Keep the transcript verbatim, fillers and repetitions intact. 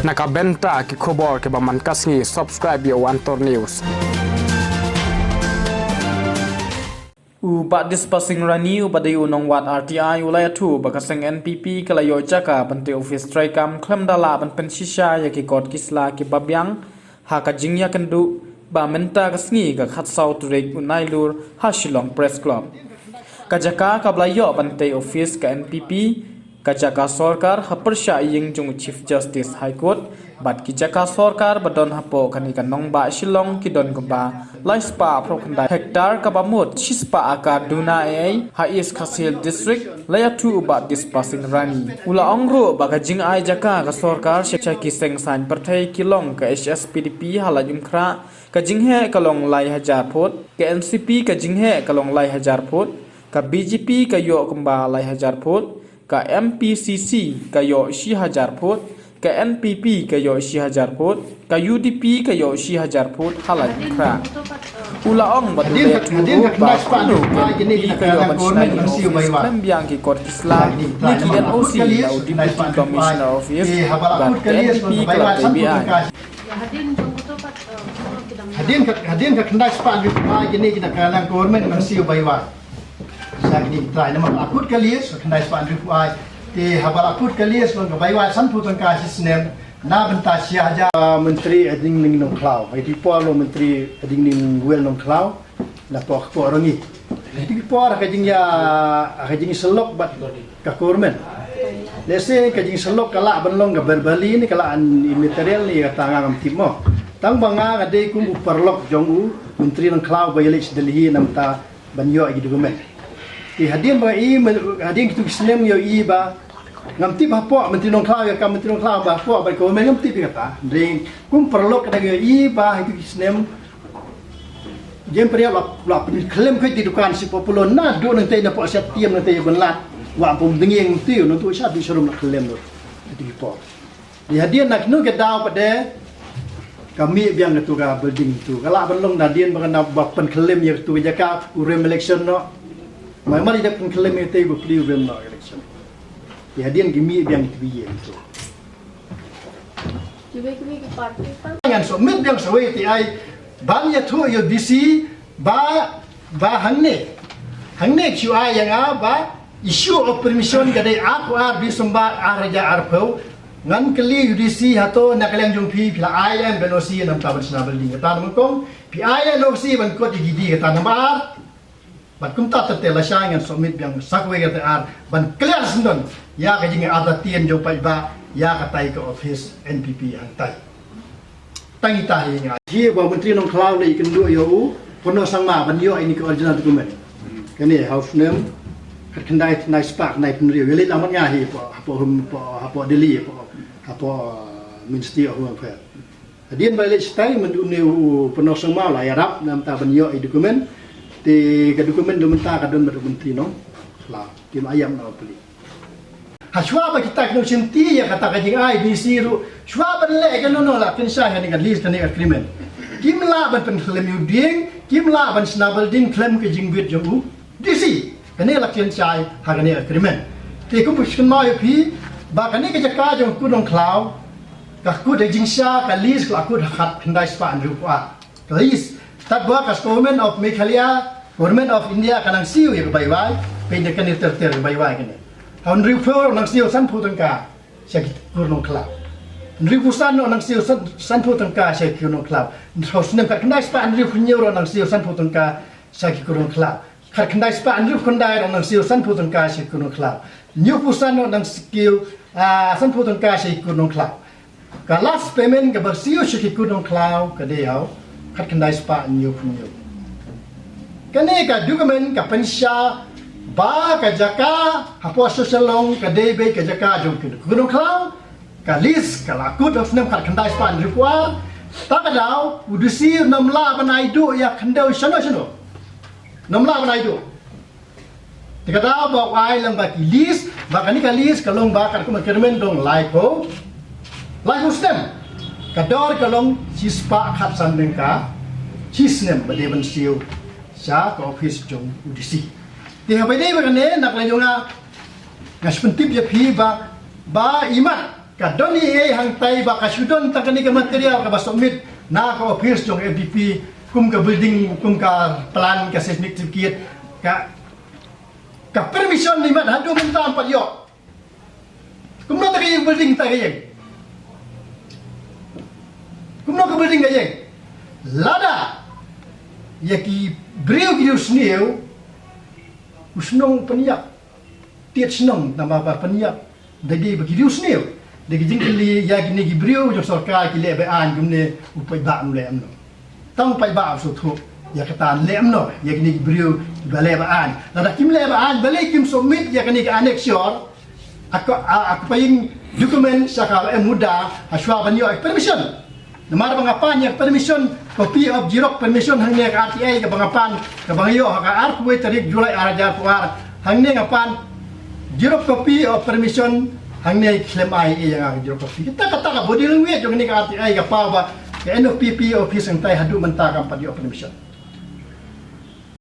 Na ka bynta ki khubor kiba man ka sngi, subscribe ïa u Antor News. U Bah Dispasing Rani uba dei u nongwad R T I u la ïathuh ba ka seng N P P ka la ïoh jaka ban tei office treikam khlem da lah ban pynshisha ïa ki kot ki sla kiba biang ha ka jingïakynduh ba mynta ka sngi ka khatsaw tarik u Nailur ha Shillong Press Club. Ka jaka kaba la ïoh ban tei office ka N P P, ka jaka sorkar ha pyrshah ïing jong u Chief Justice High Court, bad ki jaka sorkar ba don hapoh kane ka nongbah Shillong ki don kumba lai spah phra khyndai hektar kaba mut shi spah akar duna ei ei ha East Khasi Hills District, la ïathuh u Bah Dispasing Rani. U la ong ruh ba ka jingai jaka ka sorkar sha ki seng saiñ pyrthei ki long ka H S P D P ha Laitumkhrah, ka jingheh ka long lai hajar phut, ka N C P ka jingheh ka long lai hajar phut, ka B J P ka ïoh kumba lai hajar phut, ka M P C C ka ïoh shi hajar phut, ka N P P ka ïoh shi hajar phut, ka U D P ka ïoh shi hajar phut ha Laitumkhrah. U la ong ba hadien ka, hadien ka khyndai spah hynriew phew ar ka N P P ka ïoh ban shna ïa u office khlem biang ki kot ki sla, ïa ki N O C na u Deputy Commissioner Office, bad ka N P P ka la tei beaiñ. Hadien ka, hadien ka khyndai spah hynriew phew ar kine ki na ka nang government nang siew bai wai. Sa kine ki trai namar la kut ka list ka khyndai spah hynriew phew ar. Te haba la kut ka list ka bai wai sanphew tyngka shi snem. Na bynta shi hajar. Myntri Hading Nongkhlaw, ha kito ki por long Myntri Hading Nongwel Nongkhlaw. Na pok pok rangi. Ha kito ki por ha ka jingïa, ha ka jingïasyllok bad ka government. Lehse ka jingïasyllok ka lah ban long ka verbally ne ka lah an material ne kata nga ngam tip mo. Tang ba nga nga dei kum u paralok jong u Myntri Nongkhlaw ba ïaleit sha Delhi namar ban ïoh ïa ki document. Te hadien ba i, hadien kito ki snem ïohi ba ngam tip hapoh Myntri Nongkhlaw ïa ka Myntri Nongkhlaw ba hapoh bad ka government ngam tip ïa kata. Hynrei kum paralok ka dang ïohi ba ha kito ki snem Jem pria la, la pynkhlem khuid ïa ki dukan shi populo naduh nangtei na pok Septiember nangtei ïa ban lad. Wa pom denging nangtei nangtu sha bi sharum la khlem lut. Ïa ki por. Ïa hadien na kano ka daw pat de ka mih biang katu ka building tu. Ka lah ban long nadien ba ka na ba pynkhlem ïa katu ka jaka u rem election noh. Mai mar ïa da pynkhlem ïa tei ba pli u rem noh election. Ïa hadien ki mih biang katu ïa tu. Ngan submit biang sawei te ai ban ïathuh ïa u D C ba, ba hangne, hangne Q I ïa nga ba issue of permission ka dei arphew ar December ar hajar arphew. Ngan kylli ïa u D C hato na ka liang jong phi phi la ai em ka N O C namar ban shna building kata namar kong phi ai em N O C ban kot ïa ki di kata namar Bad kumta te te lashai ngan submit biang sa kawei ka T R ban clear syndon ïa ka jingartatien jong paidbah ïa katai ka office N P P hangtai. Tang ita hi nga hi ba Myntri Nongkhlaw leh ïakynduh ïa u Purno Sangma ban ïoh ïa ini ka original document. Kane ha u snem khatkhyndai khyndai spah khyndai phew hynriew ïa leit lang bad nga hi hapoh, hapoh, hapoh Delhi hapoh, hapoh Ministry of Home Affairs. Hadien ba leit shatai mynta une u Purno Sangma la ïarap namar ban ïoh ïa document. Te ka document da mynta ka don bad u Myntri Nongkhlaw. Kim ïam na u pli. Hashwa ba kita ki nongshimti ïa kata ka jingai D C ruh shwa ban leh kano kano la pynshai ha kane ka lease kane ka agreement. Kim lah ban pynkhlem ïa u dieng, kim lah ban shna building khlem ka jingbit jong u D C. Kane la kren shai ha kane agreement. Te kum ba kynmaw ïa phi ba kane ka jaka jong u Kut Nongkhlaw ka kut ha jingshisha ka lease ka la kut ha khatkhyndai spah hynriewphew ar. Ka lease. Tad ba ka Government of Meghalaya, Government of India ka nang siew ïa ka baiwai, peit ïa kane ter ter ka baiwai kane. Ha hynriewphew nang siew sanphew tyngka sha ki kur Nongkhlaw. Hynriewphew san nang siew san, sanphew tyngka sha ki kur Nongkhlaw. Hynriew snem khatkhyndai spah hynriewphew hynñiew nang siew sanphew tyngka sha ki kur Nongkhlaw. Khatkhyndai spah hynriewphew khyndai nang siew sanphew tyngka sha ki kur Nongkhlaw. Hynñiewphew san nang siew, ah, sanphew tyngka sha ki kur Nongkhlaw. Ka last payment kaba siew sha ki kur Nongkhlaw ka dei ïa u khatkhyndai spah hynñiewphew hynñiew. Kane ka document ka pynshai ba ka jaka hapoh Shillong ka dei beit ka jaka jong ki kur Nongkhlaw. Ka lease ka la kut ha u snem khatkhyndai spah hynriewphew ar. Ta ka daw u D C um lah ban ai duh ïa khyndew shano shano. Um lah ban ai duh. Te ka daw ba u ai lang ba ki lease, ba kane ka lease ka long ba katkum agreement dong laiphew, laiphew snem. Ka dor ka long shispah khatsan tyngka shi snem ba dei ban siew sha ka office jong u D C. Te haba dei ba kane na ka liang jong nga, nga shu pyntip ïa phi ba, ba imat Ka don ei ei hangtai ba ka shu don tang kane ka material kaba submit na ka office jong N P P, kum ka building, kum ka plan, ka seismic certificate, ka, ka permission ne ym pat haduh mynta ym pat ïoh. Kumno te ka ïeng building, te ka ïeng? Kumno ka building ka ïeng? Lada ïa ki briew ki riewsniew, u shnong pynïap, tied shnong namar ba pynïap da ki ba ki riewsniew. Da ki jingkylli ïa kine ki briew jong sorkar ki leh ba-aiñ kumne, u paidbah u leh kumno? Tang paidbah u sngewthuh ïa kata, leh kumno ïa kine ki briew kiba leh ba-aiñ? Lada kim leh ba-aiñ, balei kim submit ïa kane ka annexure, a ka, a, a ka paying document sha ka M Muda hashwa ban ïoh permission? Namar ba nga pan ïa ka permission, copy of xerox permission hangne ka R T I kaba nga pan, kaba nga ïoh ha ka arphew tarik July ar hajar arphew ar. Hangne nga pan xerox copy of permission, hangne khlem ai ïa nga ka xerox copy. Kata, kata ka body language jong kane ka R T I ka paw ba ka N F P P office hangtai haduh mynta kam pat ïoh permission.